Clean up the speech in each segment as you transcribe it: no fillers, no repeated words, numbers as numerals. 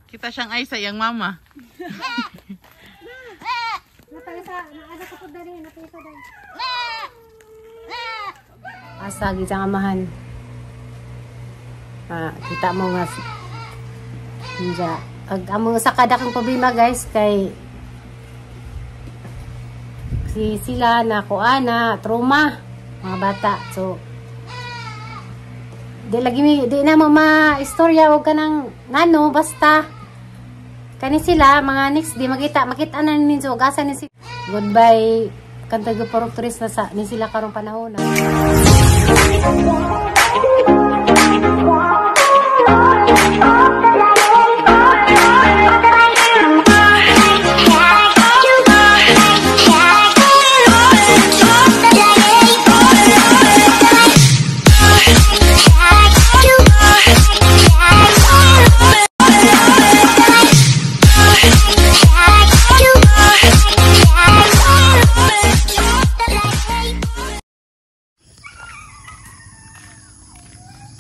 Kita siyang ay sa iyang mama. Asa gitang amahan. Ah, kita mo nga ninja. Ag among sa kada kang problema guys kay si sila na kuana trauma mga bata. So di lagi mi di na mo ma istorya og kanang ngano basta kani sila mga next di makita makita na ninyo og asa ni sila. Goodbye kantago porok tourist na sa ni sila karong panahon na.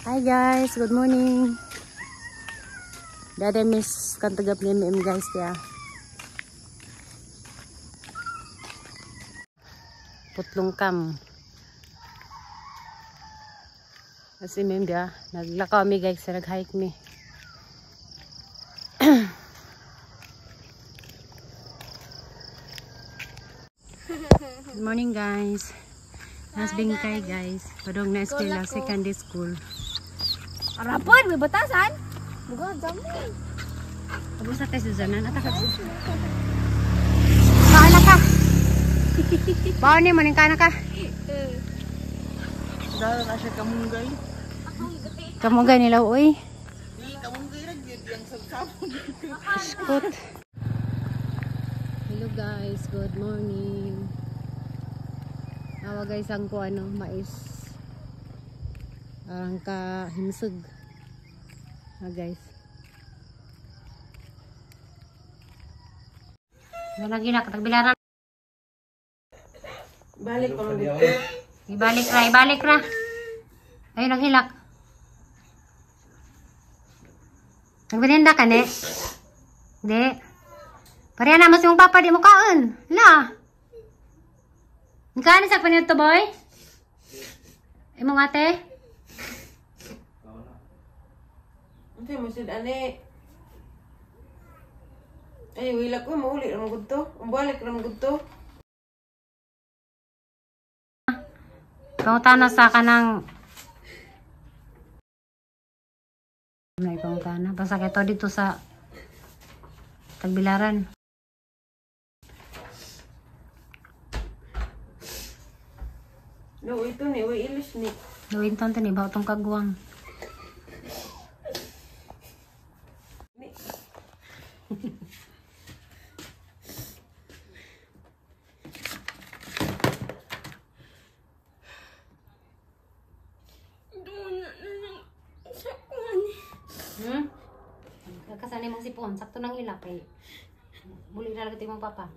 Hi guys, good morning. Dada miss kantagap ni MM guys ya. Putlong kam. As MM dia, naglakaw mi guys, nag-hike mi. Good morning guys. Nas bingkay guys. Padong na eskwela, secondary school. Arapon, may batasan. Buga, dami. Tapos na tayo, Suzanan. Atakap siya. Kaana ka. Baon ni, maning kaana ka. Dara na siya kamunggay. Kamunggay nila, uy. Kamunggay ra gyud yang sabsabon. Iskot. Hello guys, good morning. Awa guys, ang ko ano, mais. Arang ka himsog. Ah guys. Wala gina katagbilaran. Balik pa man dito. Ibalik ra, ibalik ra. Ayun ang hilak. Nagbirinda ka ne? Di. Pareha na mas yung papa di mo kaon. La. Ikaw sa panito boy? Imong ate? Ante mo sid ani. Ay wila ko mauli ra man gud to. Balik ra man gud to. Pangutana sa kanang may pangutana basta kay to dito sa Tagbilaran. No ito ni uy ilis ni. Luwin ton ni ba tong kagwang. Kakasanay mong sipon, sakto nang hilak kay muli na lagi mong papa.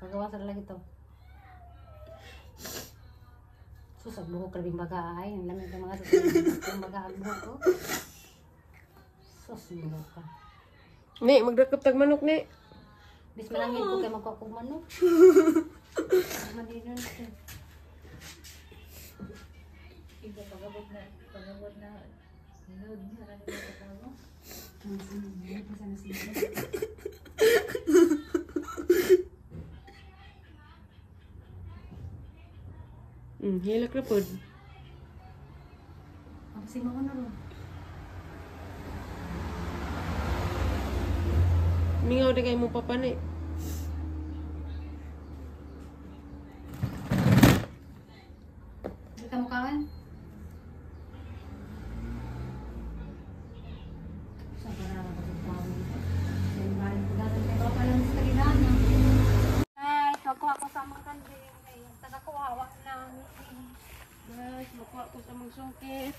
Kagawa sa lagi to. Sus, ang buhok grabing baga ay, ang lamig ng mga sus, ang baga ang buhok ko. Sus, buhok ka. Ni, magdakap tag manok ni. Bis malangin ko kay magkuha kog manok. Malinon siya. Iba pagabot na ninood niya na nagkatawa. Hilak na pod. Ang sima ko na ro. Mingaw na kay mo papa ni. Di ka mukaan? Guys, magkuha ko sa mga kanding. Tagakuha, wa na. Guys, magkuha ko sa mga sungkit.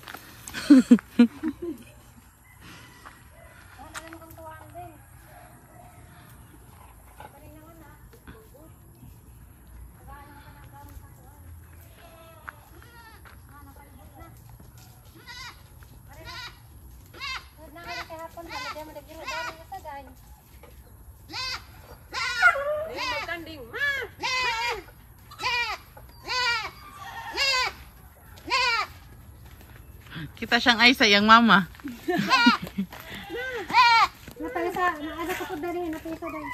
Hapon pa di mo dagiro dali sa day. Kanding. Ma. Kita siyang ay sa iyang mama. Napay sa naasa ko pud dali, napay sa day.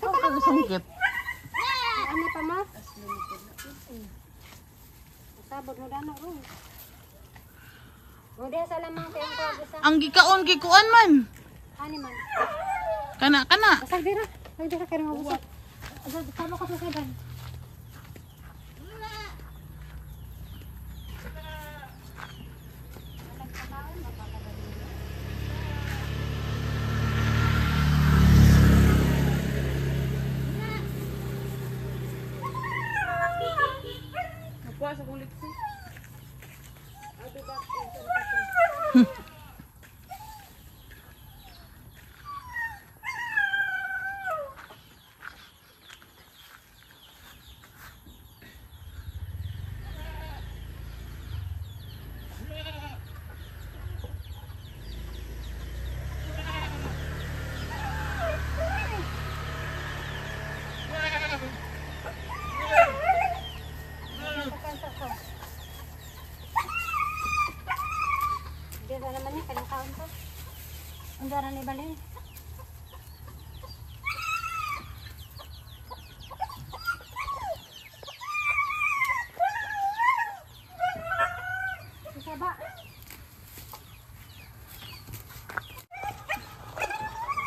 Ano ka sungkit? Ano pa mo? Sabog mo dano ro. O diha sa lamang kay ang kuwag sa Ang gikaon gikuan man. ani man. Kana kana. Basag dira. Basag dira kay mabusog. Asag tama ko sa saban. Nakuha sa kulit ko. Dira naman ni kanang kaon ko. Ang dara ni balin. Saba.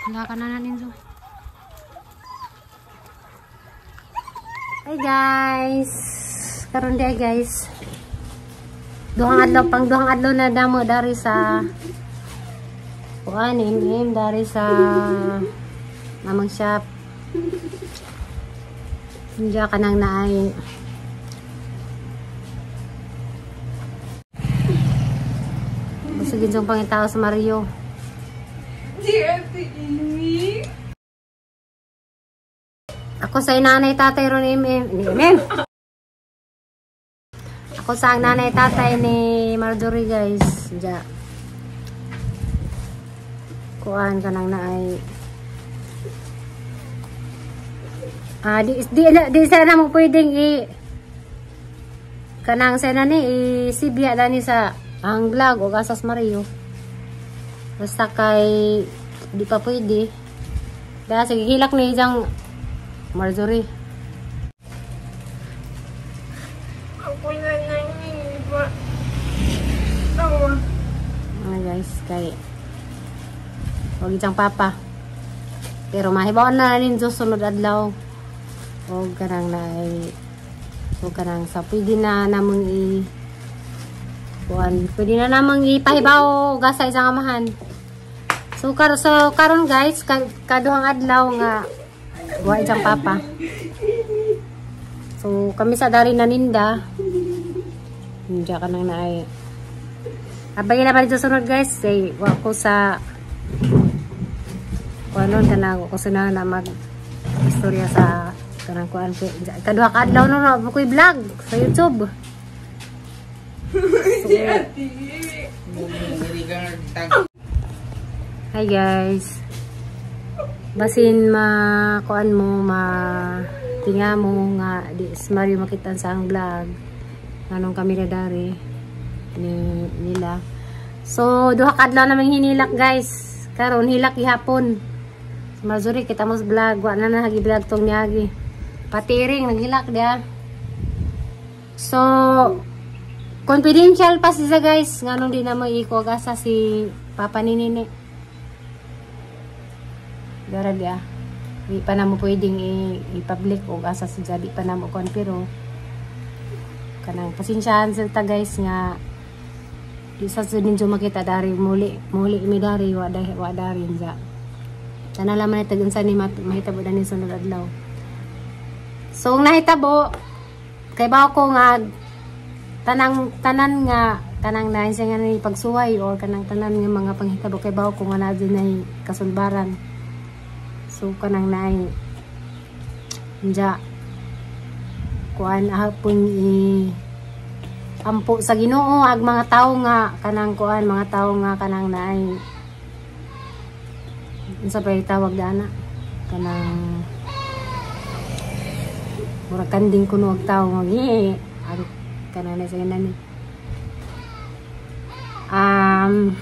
Wala ka na ninyo. Hi guys. Karon di guys. Duhang adlaw pang duhang adlaw na damo dari sa kuan MM dari sa mamang shop. Hindi ka nang naay. Busog yung pangitao sa Mario. Ako sa nanay tatay ron MM. Ni MM. Ako sa ang nanay tatay ni Marjorie guys. Diya. Kuan ka nang naay. Ah, di sana mo pwedeng i kanang sana ni i sibya dani sa ang vlog o Asas Mario. Basta kay di pa pwede. Dahil sige hilak ni isang Marjorie. Ako na nangingiba. Tawa. Ano guys, kay wag isang papa. Pero mahibawan na rin Diyos sunod adlaw. O kanang naay o kanang sa pwede na namang i kuan, pwede na namang ipahibaw gasa isang amahan. So, karon guys, kaduhang adlaw nga wa isang papa. So kami sa dari naninda. Hindi ka nang naay. Abay na pa dito sunod guys, say wa ko sa kuanon kanang ko sa na mag istorya sa kanang kuan kay kaduha ka adlaw no na koy vlog sa YouTube. So, hi guys. Basin ma kuan mo ma tinga mo nga di Mario makitan sa ang vlog anong kami na dari ni nila. So duha ka adlaw namang hinilak guys. Karon hilak gihapon. Marjorie kita mo sa vlog, wa na nahagi vlog tong niagi. Patiring naghilak dia. So confidential pa siya guys, nganong di na mo iko gasa si Papa ni Nini. Dara dia. Di pa na mo pwedeng i-public og asa siya, di pa na mo kon pero kanang pasensyahan sa ta guys nga di sa ninyo makita dari muli mi dari wa dari nja. Tanan laman ni tag-unsa ni mahitabo dani sunod adlaw. So ang nahitabo kay bawo ko nga tanan nga kanang nainsa nga ni pagsuway or kanang tanan nga mga panghitabo kay bawo ko nga naa nay kasulbaran. So kanang naay nja kuan hapon i ampo sa Ginoo ag mga tawo nga kanang kuan, mga tawo nga kanang naay unsa pa tawag dana kanang murag kanding kuno og tawo nga ang kanang na sa nani.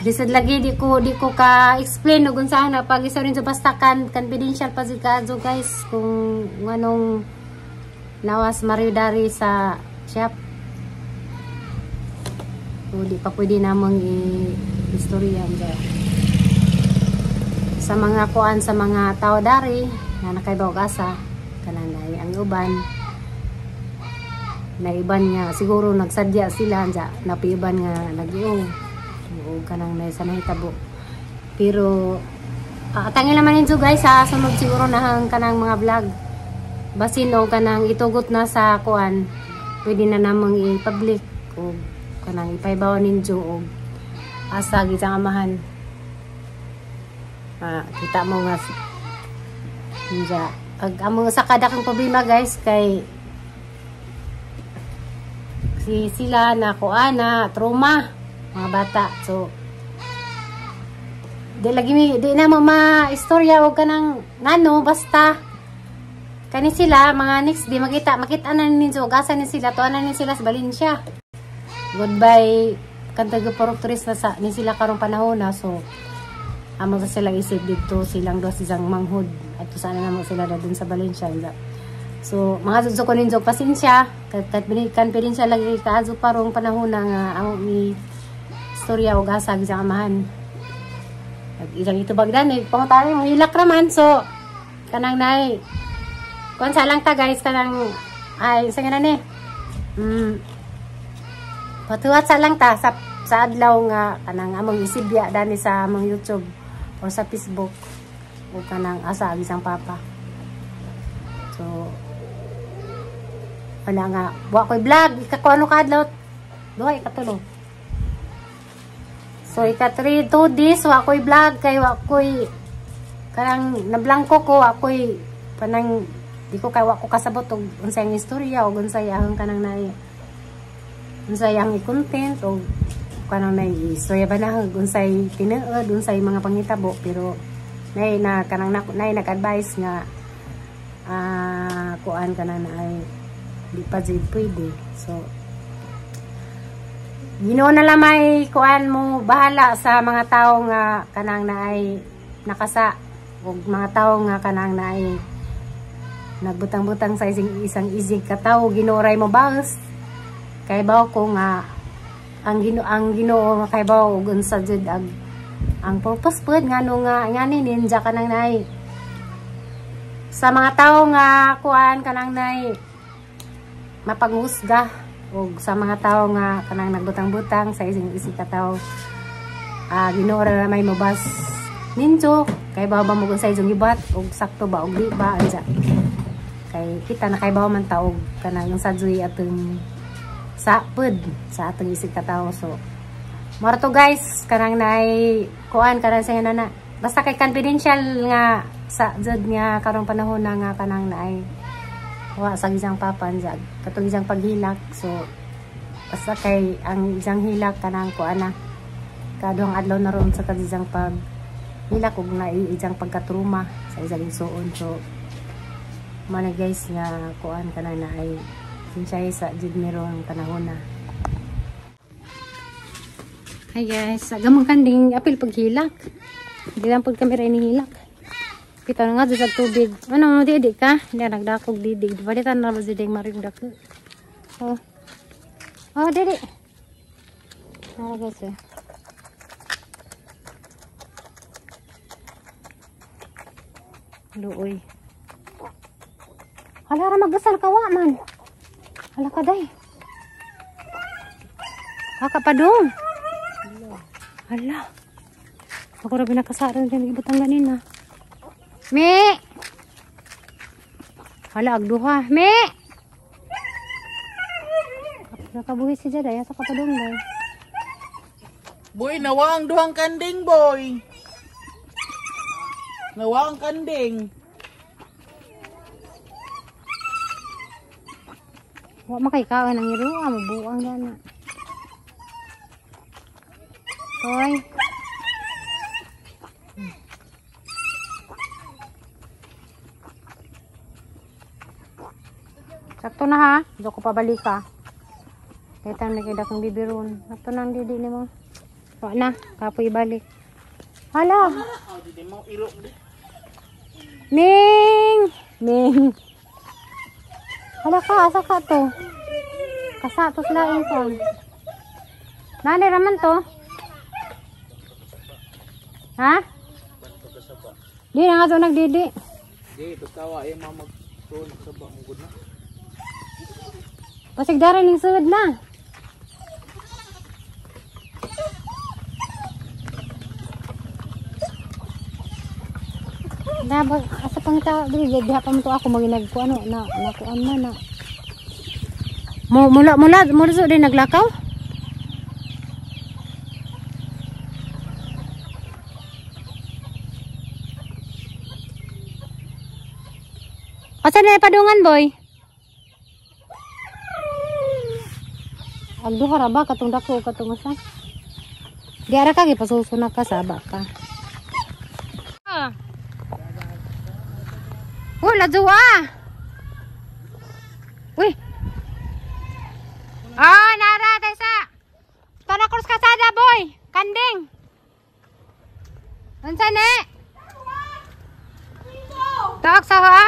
Lisod lagi di ko ka explain og unsa na pag isa rin sa basta kan confidential pa jud kaadto guys kung nganong lawas Mario dari sa shop. So, di pa pwede namang i-istorya dyan. Sa mga kuan, sa mga tao dari na nakaibaw asa kanang naay ang uban na iban nga siguro nagsadya sila dyan, napiiban nga nag-iong o kanang na sa nahitabo. Pero atangin naman ninyo guys sa sunod siguro na ang kanang mga vlog. Basin o kanang itugot na sa kuan, pwede na namang i-public o kanang ipaibaw ninyo o asa gitang amahan. Kita mo nga ninja. Ag amo sa kada kang problema guys kay si sila na kuan na trauma mga bata. So di lagi mi di na mo ma-istorya og kanang ngano basta kani sila mga next day makita na ninyo og asa ni sila, tuan na ni sila sa Valencia. Goodbye kantago porok turista sa ni sila karong panahon na. So amo sa sila isip didto silang duha isang manghod adto sana namo sila dadun sa Valencia. So mga sudso ko ninyo pasensya confidential lagi kaazo parong panahon na nga amo mi istorya og asa sa amahan. Isang itubag dan pangutana mo hilak raman. So kanang nay kuan sa lang ta guys kanang ay sa nga ni patuwat sa lang ta sa adlaw nga kanang among isibya dani sa among YouTube or sa Facebook o kanang asa ang isang papa. So wala nga wa koy vlog ikakuano ka adlaw duha ikatulo. So ika 3 2 days wa koy vlog kay wa koy kanang nablangko ko wa koy panang di ko kay wa ko kasabot og unsay ang istorya og unsay ang kanang nay unsay ang i-content og kanang nay istorya ba na unsay tinuod unsay mga panghitabo. Pero nay na kanang nay nag-advise nga kuan kanang ay di pa jud pwede. So Ginoo na lamay kuan mo bahala sa mga tao nga kanang naay nakasa ug mga tao nga kanang naay nagbutang-butang sa isang isig ka tawo. Ginoo ray mo baos kay bawo ko nga ang Ginoo kay bawo ug unsa jud ang purpose pud ngano nga ngani ninja kanang naay sa mga tao nga kuan kanang naay mapanghusga og sa mga tao nga kanang nagbutang-butang sa isang isig ka tawo. Ginoo ra may mobas ninjo kay bawo ba mo sa isang gibat og sakto ba og di ba anja kay kita na kay bawo man ta og kanang unsa juy atong sa pud sa atong isig ka tawo. So mao to guys kanang naay kuan kanang sa nana basta kay confidential nga sa jud nga karong panahon na nga kanang naay wa sa isang papa anja katong isang paghilak. So basta kay ang isang hilak kanang kuan na kaduhang adlaw na ron sa kadisang pag hilak ug naay isang pagkatruma sa isang igsuon. So mana guys nga kuan kanang naay sinsay sa jud meron panahon na. Hi guys, agamang kanding apil paghilak. Di lang pud kami ra inihilak. Kita na nga sa tubig. Ano di ka? Hindi nagdakog didig. Balitan na ba didig maring dako. Oh. Oh, didi. Nara guys. Eh. Luoy. Hala ra magdasal ka wa man. Hala ka day. Haka pa dong. Hala. Ako ra binakasaran din ibutang ganina. Mi. Hala agduha. Mi. Nakabuhi si Jaday sa kapadong day. Boy, nawa ang duhang kanding, boy. Nawa ang kanding. Wa makaykaon ang iruwa, mabuang gana. Toy. Sakto na ha. Do ko pabalik ka. Kaya tayo nakita kong bibiron. Sakto na ang didi nimo. Wa na. Kapoy ibalik. Hala. Ming! Ming! Hala ka. Asa ka to? Kasa to sila yung phone. Nani raman to? Ha? Di na nga to nagdidi. Di, basta wa ay mamag-tuon sa ba mo gud na. Pasigdaran ning sud na. Na ba asa pangita dili diha pa man to ako maginag ko ano na nakuan man na. Mo mula mula mula so din naglakaw. Asa na padungan boy? Ang duha ra ba katong dako katong usa? Di ara ka gipasuso na ka saba ka. Ah. Oh, ladzuwa. Uy. Ah, nara kaysa. Tara cross kasada boy. Kanding. Unsa ne? Taak sa ha?